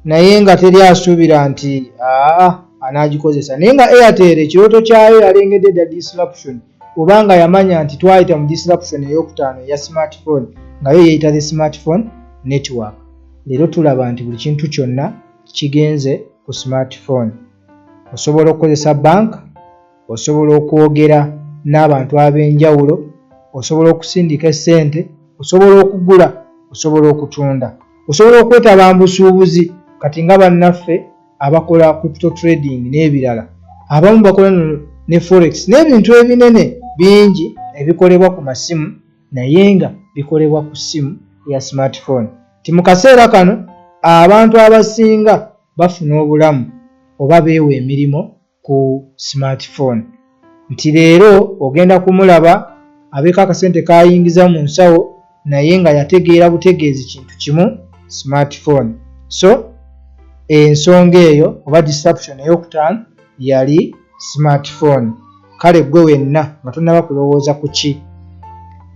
naye nga teri asuubira nti aa anaagikozesa. Naye nga Airtel ekirooto kyayo yalengedde dda disruption, oba nga yamanya nti twayita mu disruption eyokutaano eya smartphone, nga yo yeeyita the smartphone network. Leero tulaba nti buli kintu kyonna kigenze ku smartphone. Osobola okukozesa bank, osobola okwogera n'abantu ab'enjawulo, osobola okusindika essente, osobola okugula, osobola okutunda, osobola okwetaba mu busuubuzi. Kati nga bannaffe abakola crypto trading n'ebirala, abamu bakola ne forex n'ebintu ebinene bingi ebikolebwa ku masimu, naye nga bikolebwa ku ssimu ya smartphone. Ti mu kaseera kano abantu abasinga bafuna obulamu oba beewa emirimu ku smartphone, nti leero ogenda kumulaba abeeko akasente kayingiza mu nsawo, naye nga yategeera butegeezi kintu kimu, smartphone. So ensonga eyo oba disruption eyokutaano yali smartphone. Kale gwe wenna nga tonnaba kulowooza ku ki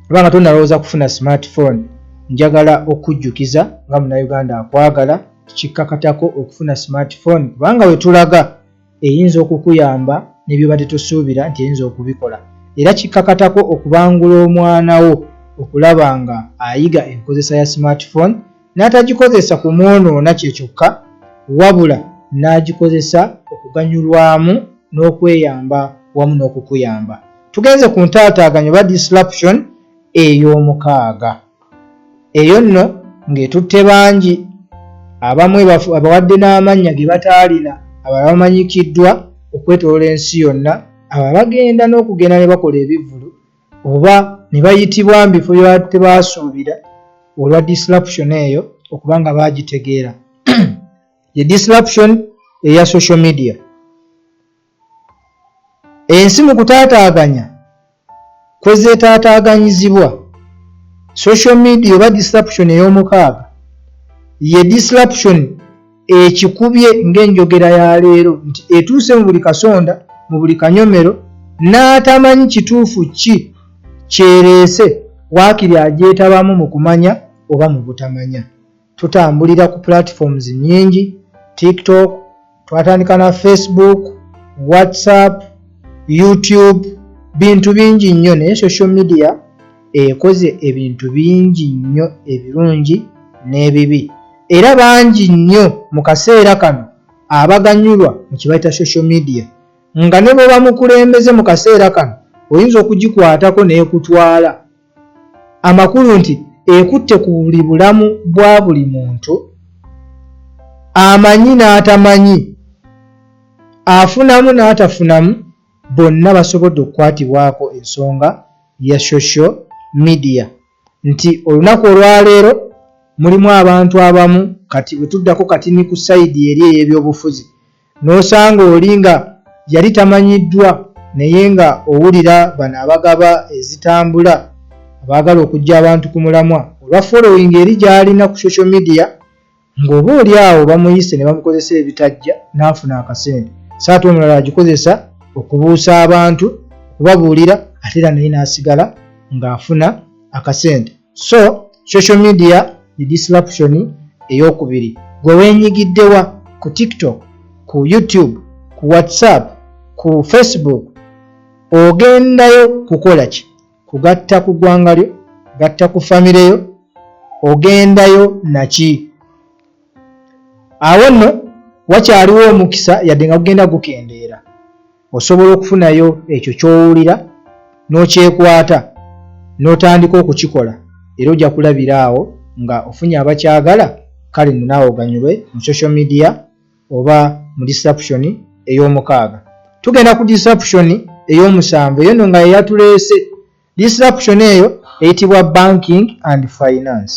oba nga tonnalowooza kufuna smartphone, njagala okujjukiza nga Munnayuganda akwagala, kikkakatako okufuna smartphone, kubanga we tulaga eyinza okukuyamba ne byobadde tosuubira nti eyinza okubikola. Era kikkakatako okubangula omwana wo okulaba nga ayiga enkozesa ya smartphone, n'atagikozesa kumwonoona kye kyokka, wabula n'agikozesa okuganyulwamu n'okweyamba wamu n'okukuyamba. Tugenze ku ntaataaganya oba disruption ey'omukaaga. Eyo nno ng'etutte bangi, abamu abawadde n'amannya ge bataalina, abalala bamanyikiddwa okwetoloola ensi yonna, abo bagenda n'okugenda ne bakola ebivvulu oba ne bayitibwa mu bifo bye tebaasuubira olwa disruption eyo okuba nga baagitegeera, ye disruption eya social media. Ensi mu kutaataaganya kwezeetaataaganyizibwa, social media oba disruption ey'omukaaga ye disruption ekikubye ng'enjogera ya leero nti etuuse mu buli kasonda, mu buli kanyomero, n'atamanyi kituufu ki kyereese, waakiri agyetabamu mu kumanya oba mu butamanya. Tutambulira ku platforms nnyingi: TikTok, twatandika na Facebook, WhatsApp, YouTube, bintu bingi nnyo. Naye social media ekoze ebintu bingi nnyo ebirungi n'ebibi, era bangi nnyo mu kaseera kano abaganyulwa mu kye bayita social media, nga ne bw'oba mukulembeze mu kaseera kano oyinza okugikwatako n'ekutwala. Amakulu nti ekutte ku buli bulamu bwa buli muntu, amanyi n'atamanyi, afunamu n'atafunamu, bonna basobodde okukwatibwako ensonga ya social media. Nti olunaku olwaleero mulimu abantu abamu, kati bwe tuddako kati ni ku side eri ey'ebyobufuzi, n'osanga oli nga yali tamanyiddwa, naye nga owulira bano abagaba ezitambula. abaagala okuggya abantu ku mulamwa olwa following eri gy'alina ku social media ng'oba oli awo bamuyise ne bamukozesa ebitajja n'afuna akasente so ate omulala agikozesa okubuusa abantu okubabuulira ate era naye n'asigala ng'afuna akasente so social media ye disruption eyokubiri gwe wenyigiddewa ku tiktok ku youtube ku whatsapp ku facebook ogendayo kukola ki kugatta ku ggwanga lyo gatta ku famire yo ogendayo naki awo nno wakyaliwo omukisa yadde nga gugenda gukendeera osobola okufunayo ekyo ky'owulira n'okyekwata n'otandika okukikola era ojja kulabira awo nga ofunye abakyagala kale nno naawe oganyulwe mu social media oba mu disruption ey'omukaaga tugenda ku disruption ey'omusanvu eyo nno nga yeyatuleese disruption eyo eyitibwa banking and finance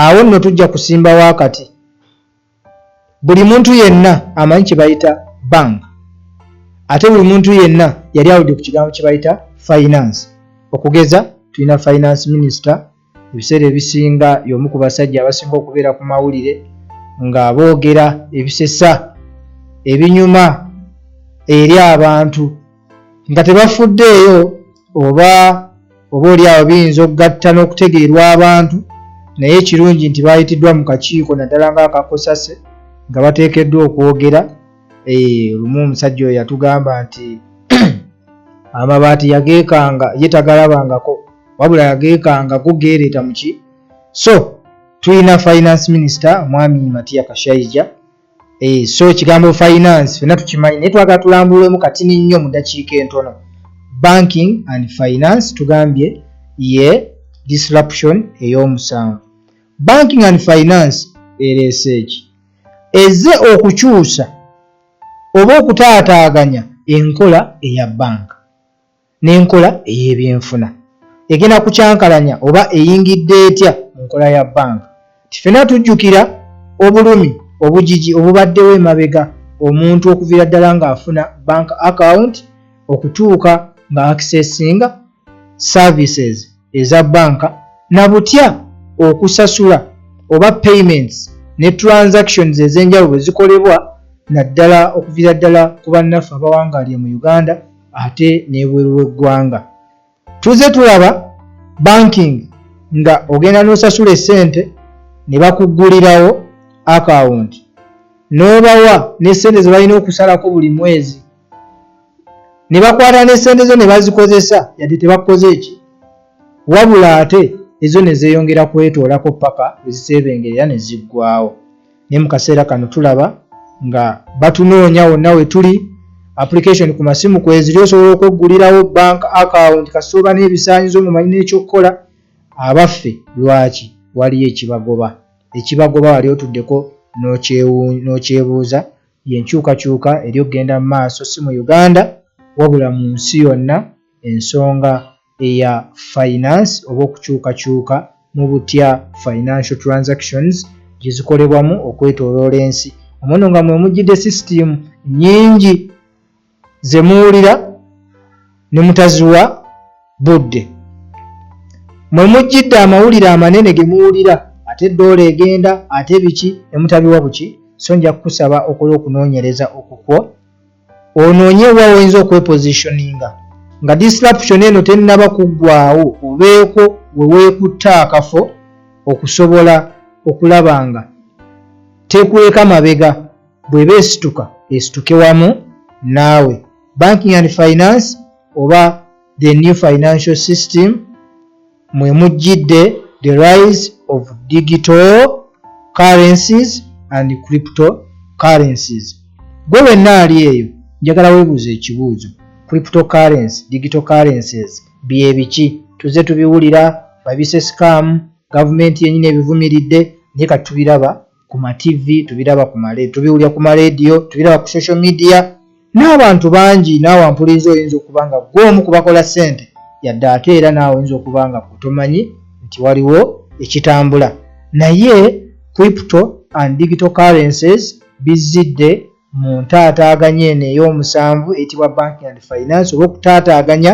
awo nno tujja kusimbawo akati buli muntu yenna amanyi kye bayita bank ate buli muntu yenna yali awudde ku kigambo kye bayita finance okugeza tulina finance minister ebiseera ebisinga y'omu ku basajja abasinga okubeera ku mawulire nga boogera ebisesa ebinyuma eri abantu nga tebafuddeeyo oba oba oli awo biyinza okugatta n'okutegeerwa abantu naye ekirungi nti baayitiddwa mu kakiiko naddala nga akakosase nga bateekeddwa okwogera eh, lumu omusajja oyo yatugamba nti amabaati yageekanga ye tagalabangako wabula yageekanga go geereeta muki so tulina finance minister omwami Matiya Kashaija eh, so ekigambo finance fena tukimanyi naye twagala tulambulwemu katini nnyo mu dakiika entono banking and finance tugambye ye disruption ey'omusanvu banking and finance ereese eki ezze okukyusa oba okutaataaganya enkola eya banka n'enkola ey'ebyenfuna egenda kukyankalanya oba eyingidde etya mu nkola ya bbanka nti ffena tujjukira obulumi obugigi obubaddewo emabega omuntu okuviira ddala ng'afuna bank account okutuuka nga accessinga services eza bbanka na butya okusasula oba payments ne transactions ez'enjawulo bwe zikolebwa naddala okuviira ddala ku bannaffe abawangaaliye mu Uganda ate n'ebweru w'eggwanga. Tuzze tulaba banking nga ogenda n'osasula essente ne bakuggulirawo akawunti n'obawa ne ssente ze balina okusalako buli mwezi ne bakwata ne ssente zo ne bazikozesa yadde tebakukoze eki wabula ate ezo ne zeeyongera kwetoolako paka lwe ziseebengerera ne ziggwawo. Naye mu kaseera kano tulaba nga batunoonya wonna we tuli application ku masimu kweziri osobola okweggulirawo bank account kasita oba n'ebisaanyizo mumanyi n'ekyokukola abaffe lwaki waliyo ekibagoba ekibagoba wali otuddeko n'okyebuuza y'enkyukakyuka eri okugenda mu maaso si mu Uganda wabula mu nsi yonna ensonga eya finance oba okukyukakyuka mu butya financial transactions gye zikolebwamu okwetooloola ensi omwo nno nga mwe mujjidde sisitiimu nnyingi ze muwulira ne mutaziwa budde mwe mujjidde amawulire amanene ge muwulira ate ddoola egenda ate biki ne mutabiwa buki so nja kukusaba okole okunoonyereza okukwo onoonye wa woyinza okwepositioninga nga disruption eno tennaba kuggwaawo obeeko we weekutte akafo okusobola okulaba nga tekuleka mabega bw'eba esituka esituke wamu naawe banking and finance oba the new financial system mwe mujjidde the rise of digital currencies and crypto currencies. Gwe wenna ali eyo njagala weebuuze ekibuuzo, crypto currency, digital currencies bye biki? Tuzze tubiwulira babise scam, gavumenti yennyini ebivumiridde naye kati tubiraba ku ma TV, tubiraba ku ma tubiwulira ku ma radio, tubiraba ku social media n'abantu bangi naawe ampuliriza oyinza okuba nga ggwe omu ku bakola ssente yadde ate era naawe oyinza okuba nga ggwe tomanyi nti waliwo ekitambula naye crypto and digital currencies bizzidde mu ntaataaganya eno ey'omusanvu eyitibwa banking and finance oba okutaataaganya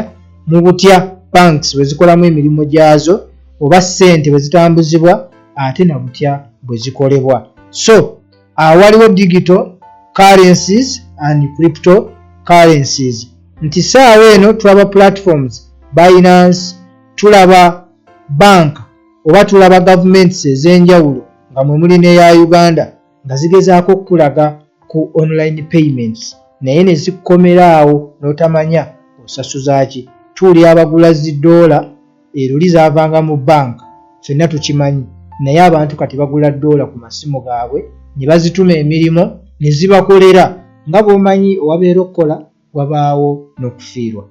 mu butya banks bwe zikolamu emirimu gyazo oba ssente bwe zitambuzibwa ate na butya bwe zikolebwa. So awaliwo digital currencies and crypto currencies, nti saawa eno tulaba platforms Binance, tulaba bank oba tulaba gavuments ez'enjawulo nga mwe muli n'eya Uganda nga zigezaako okukulaga ku online payments, naye ne zikkomera awo n'otamanya osasuza ki. Tuwulira abagula zi ddoola, eruli zaavanga mu bank, ffenna tukimanyi, naye abantu kati bagula ddoola ku masimu gaabwe ne bazituma emirimu ne zibakolera. Nga bw'omanyi, owabeera okukola wabaawo n'okufiirwa,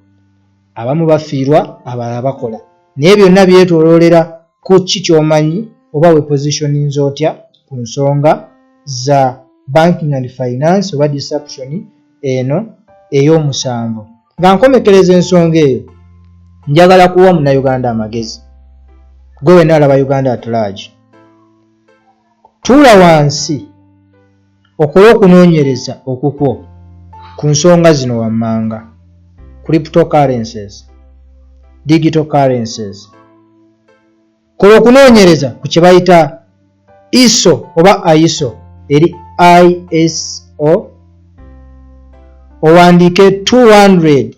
abamu bafiirwa, abalala bakola, naye byonna byetooloolera ku ki ky'omanyi oba wepositioninze otya ku nsonga za banking and finance oba disruption eno ey'omusanvu. Nga nkomekereza ensonga eyo, njagala kuwa Munnayuganda amagezi. Gwe wenna alaba Uganda at Large, tuula wansi okole okunoonyereza okukwo ku nsonga zino wammanga: cryptocurrencies, digital currencies. Kola okunoonyereza ku kye bayita ISO oba ISO, eri ISO, owandiike 200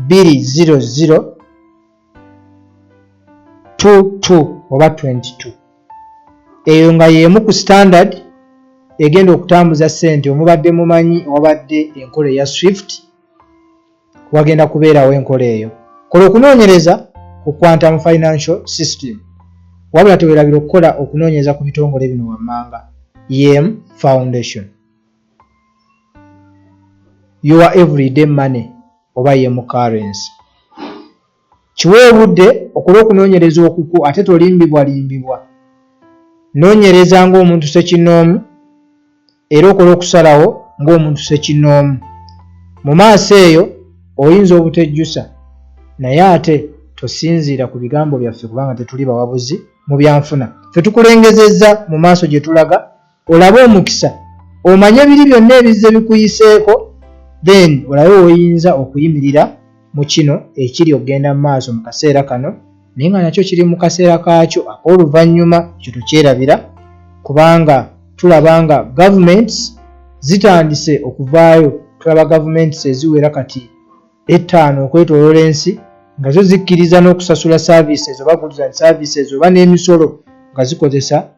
200 22 oba 22. Eyo nga y'emu ku standard egenda okutambuza ssente. Omubadde mumanyi wabadde enkola eya SWIFT, wagenda kubeerawo enkola eyo. Kola okunoonyereza ku quantum financial system, wabula tewerabira okukola okunoonyereza ku bitongole bino wammanga: YEM Foundation, Your Everyday Money oba YEM Currency. Kiwa obudde okola okunoonyereza okukwo, ate tolimbibwalimbibwa. Noonyereza ng'omuntu ssekinnoomu era okola okusalawo ng'omuntu ssekinnoomu. Mu maaso eyo oyinza obutejjusa, naye ate tosinziira ku bigambo byaffe kubanga tetuli bawabuzi mu byanfuna. Ffe tukulengezezza mu maaso gye tulaga, olabe omukisa, omanye biri byonna ebizze bikuyiseeko, then olabe woyinza okuyimirira mu kino ekiri okugenda mu maaso mu kaseera kano, naye nga nakyo kiri mu kaseera kaakyo ak'oluvannyuma. Ekyo tokyerabira, kubanga tulaba nga gavuments zitandise okuvaayo. Tulaba gavuments eziwera kati 5 okwetooloola ensi nga zo zikkiriza n'okusasula services oba goods and services oba n'emisolo nga zikozesa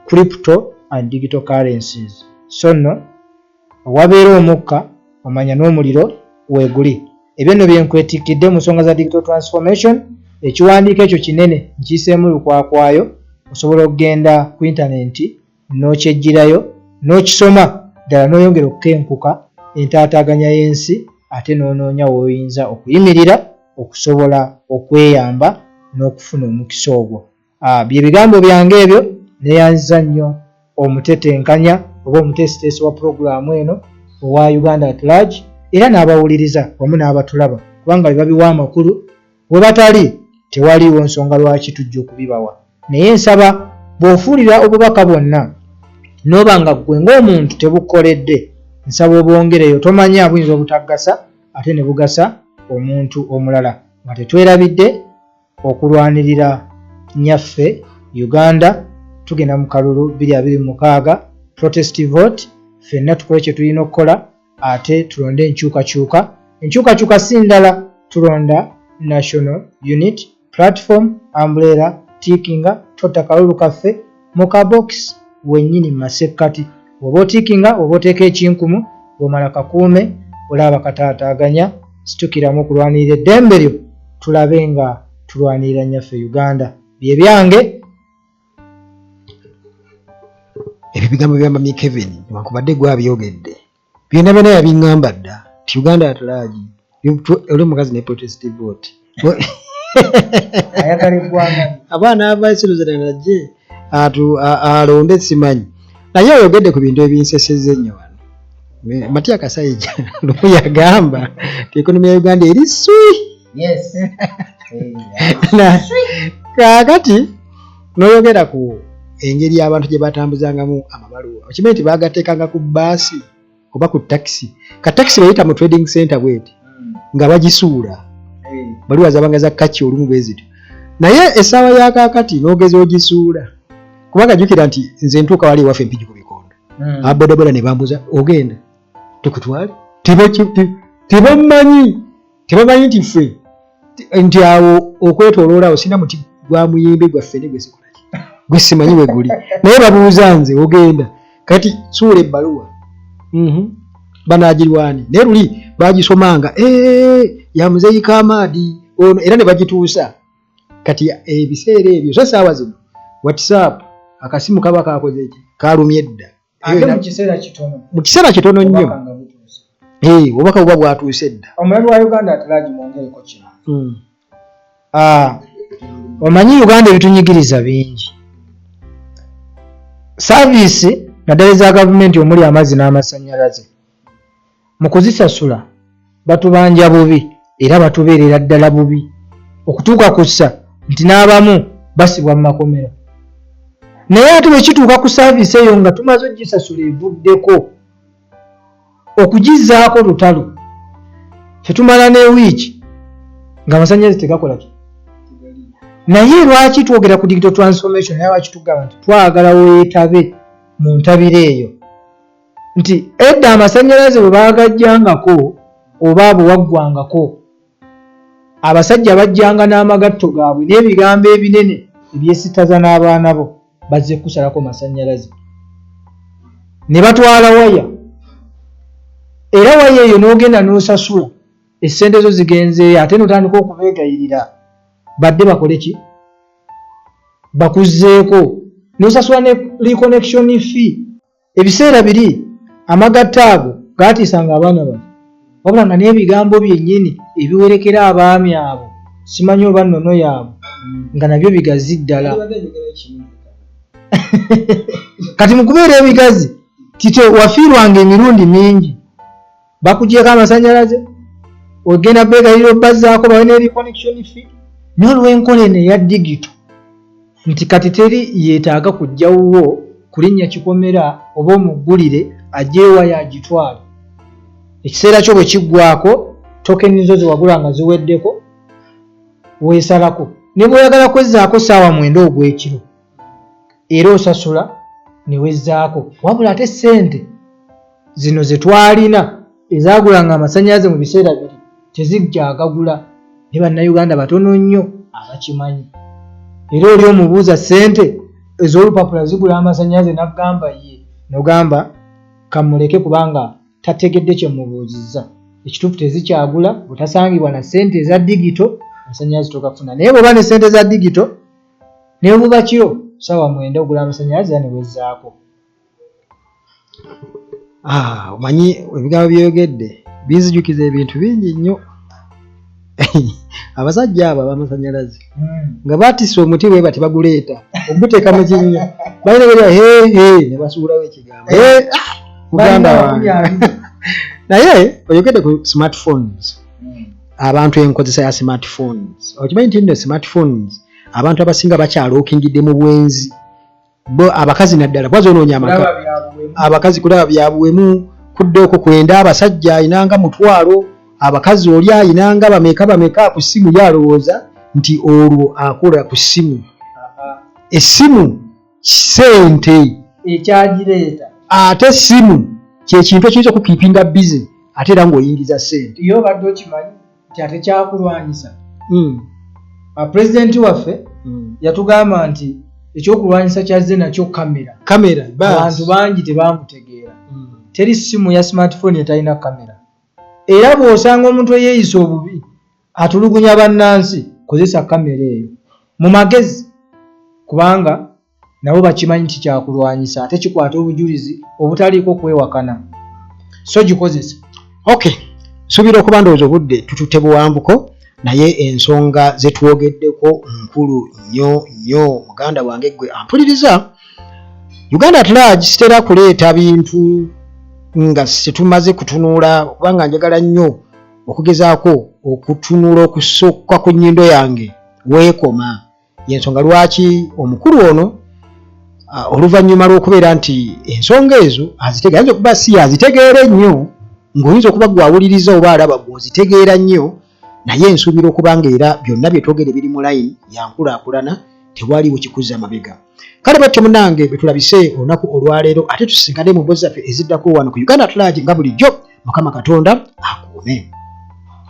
crypto and digital currencies. So nno owabeera omukka omanya n'omuliro weeguli. Ebyo nno byenkwetikkidde mu nsonga za digital transformation. Ekiwandiiko ekyo kinene, nkiiseemu lukwakwayo. Osobola okugenda ku intaneti n'okyejjirayo n'okisoma ddala n'oyongera okukenkuka entaataaganya y'ensi, ate n'onoonya w'oyinza okuyimirira okusobola okweyamba n'okufuna omukisa ogwo. Bye bigambo byange ebyo. Neeyanziza nnyo omutetenkanya oba omuteesiteesi wa pulogulaamu eno owa Uganda at Large, era n'abawuliriza wamu n'abatulaba, kubanga bye babiwa amakulu. We batali tewaliiwo nsonga lwaki tujja okubibawa, naye nsaba bw'ofuulira obubaka bwonna n'oba nga ggwe ng'omuntu tebukoledde, nsaba obwongereyo. Tomanya, buyinza obutaggasa ate ne bugasa omuntu omulala. Nga tetwerabidde okulwanirira nnyaffe Uganda, tugenda mu kalulu 2026, protest vote. Ffenna tukole kye tulina okukola ate tulonde enkyukakyuka. Enkyukakyuka si ndala, tulonda National Unity Platform umbrella. Tiikinga totta kalulu kaffe mu kabokisi wennyini mu masekkati. Bw'oba otiikinga oba oteeka ekinkumu, bw'omala kakuume, olaba kataataaganya. Situkiramu okulwanirira eddembe lyo, tulabe nga tulwanirira nnyaffe Uganda. Bye byange. Ebyo bigambo bya Mami Kevin, newankubadde gwabyogedde, byonna byonna yabiŋŋamba dda nti Uganda at Large oli omukazi ne protest vote. Ayagala eggwanga. Abaana abaisiruziranajje alonde simanyi, naye oyogedde ku bintu ebinsesezza ennyo wano. Matia Kasaija lumu yagamba nti economy ya Uganda eri swi. Kaakati n'oyogera ku engeri abantu gye batambuzangamu amabaluwa, okimanyi nti bagateekanga ku bbaasi oba ku takisi, ka takisi beyita mu trading center bweti nga bagisuula. Baluwa zabanga za kaki olumu bwe zityo. Naye essaawa ya kaakati n'ogeza ogisuula, kubanga jjukira nti nze ntuuka wali ewaffe Mpigi ku Bikondo, ababodaboda ne bambuuza, "Ogenda tukutwale?" Tebammanyi, tebamanyi nti ffe nti awo okwetoloola awo sina muti gwa muyembe gwaffe ne gwesikolaki gwe simanyi we guli, naye babuuza nze, "Ogenda?" Kati suula ebbaluwa, Banagirwani naye luli bagisomanga, "Eh, ya muzeeyi Kamaadi ono," era ne bagituusa. Kati ebiseera ebyo, so essaawa zino WhatsApp, akasimu kaba kakoze ki, kalumye dda. Ate mu kiseera kitono. Mu kiseera kitono nnyo. Obubaka nga butuuse. Eh, obubaka buba bwatuuse dda. Omulabi wa Uganda at Large, mwongereko kino. Ah, omanyi Uganda ebitunyigiriza bingi, service naddala eza gavumenti omuli amazzi n'amasannyalaze, mu kuzisasula batubanja bubi era batubeerera ddala bubi okutuuka ku ssa nti n'abamu basibwa mu makomera. Naye ate bwe kituuka ku service eyo nga tumaze ogisasula, evuddeko okugizzaako lutalo, tetumala ne wiiki ng'amasannyalaze tegakola ki. Naye lwaki twogera ku digital transformation? Naye lwaki tugamba nti twagala weetabe mu ntabiro eyo, nti edda amasannyalaze bwe baagajjangako oba bwe waggwangako, abasajja bajjanga n'amagatto gaabwe n'ebigambo ebinene ebyesitaza n'abaana bo, bazze kusalako masannyalaze ne batwala waya, era waya eyo n'ogenda n'osasula essente zo zigenzeeyo, ate n'otandika okubeegayirira badde bakole ki, bakuzzeeko, n'osasula ne reconnection fee. Ebiseera biri amagatto ago gaatiisanga abaana baffe, wabula nga n'ebigambo byennyini ebiwerekera abaami abo, simanyi oba nnono yaabwe, nga nabyo bigazi ddala. Kati mu kubeera ebigazi tite wafiirwanga emirundi mingi, bakugyeko amasannyalaze, ogenda beegayirira obbazzaako bawe ne reconnection fee. Naye olw'enkola eno eya digital, nti kati teri yeetaaga kujja wuwo kulinnya kikomera oba omuggulire ajje ewaya agitwale, ekiseera kyo bwe kiggwako, tokeni zo zewagula nga ziweddeko, weesalako. Ne bw'oyagala kwezzaako ssaawa 9 ogw'ekiro, era osasula ne wezzaako. Wabula ate ssente zino ze twalina ezaagulanga amasannyalaze mu biseera biri tezikyagagula, naye Bannayuganda batono nnyo abakimanyi. Era oli omubuuza, "Ssente ez'olupapula zigula amasannyalaze?" N'aggamba ye, nogamba kamuleke kubanga tategedde kye mubuuzizza. Ekituufu tezikyagula. Bw'otasangibwa na ssente eza digital, amasannyalaze togafuna. Naye bw'oba ne ssente za digital, ne buba kiro ssaawa 9, ogula amasannyalaze era ne wezzaako. Ah, omanyi ebigambo byeyogedde binzijukiza ebintu bingi nnyo. Abasajja abo ab'amasannyalaze nga batisse omuti bwe bati, baguleeta oguteeka mu kinnya, balina berya hehe ne basuulawo ekigambo. Eh, ah, muganda wange, naye oyogedde ku smartphones, abantu enkozesa ya smartphones. Okimanyi nti nno smartphones abantu abasinga bakyalookingidde mu bwenzi, bo abakazi naddala, kuba zonoonya amaka. Abakazi kulaba byabuwemu, kudda okwo kwenda, abasajja ayinanga 1000 abakazi, oli ayinanga bameka bameka ku ssimu. Ye alowooza nti olwo akola ku ssimu. Essimu sente. Ekyagireeta. Ate essimu kyekintu ekiyinza okukeepinga busy ate era ng'oyingiza sente. Ye obadde okimanyi nti ate kyakulwanyisa? Pulezidenti waffe yatugamba nti ekyokulwanyisa kyazze nakyo kamera. Kamera. Abantu bangi tebamutegeera. Teri simu ya smartphone etalina kamera, era bw'osanga omuntu eyeeyisa obubi atulugunya bannansi, kozesa kamera eyo mu magezi, kubanga nabo bakimanyi nti kyakulwanyisa ate kikwata obujulizi obutaliiko kwewakana, so gikozesa. Okay, nsuubira okuba ndowooza obudde tututte buwanvuko, naye ensonga zetwogeddeko nkulu nnyo nnyo. Muganda wange gwe ampuliriza, Uganda at Large sitera kuleeta bintu nga situmaze kutunuula, kubanga njagala nnyo okugezaako okutunula okusukka ku nnyindo yange weekoma. Yensonga lwaki omukulu ono, oluvannyuma lw'okubeera nti ensonga ezo azitegeera, ayinza okuba si yazitegeera ennyo ng'oyinza okuba gwe awuliriza oba alaba gw'ozitegeera nnyo, Naye nsuubira okuba nga era byonna bye twogere biri mu layini ya nkulaakulana, tewaliiwo kikuzza mabega. Kale batyo munange betulabise olunaku olwaleero, ate tusisinkane mu mboozi zaffe eziddako wano ku Uganda at Large nga bulijjo. Mukama Katonda akuume.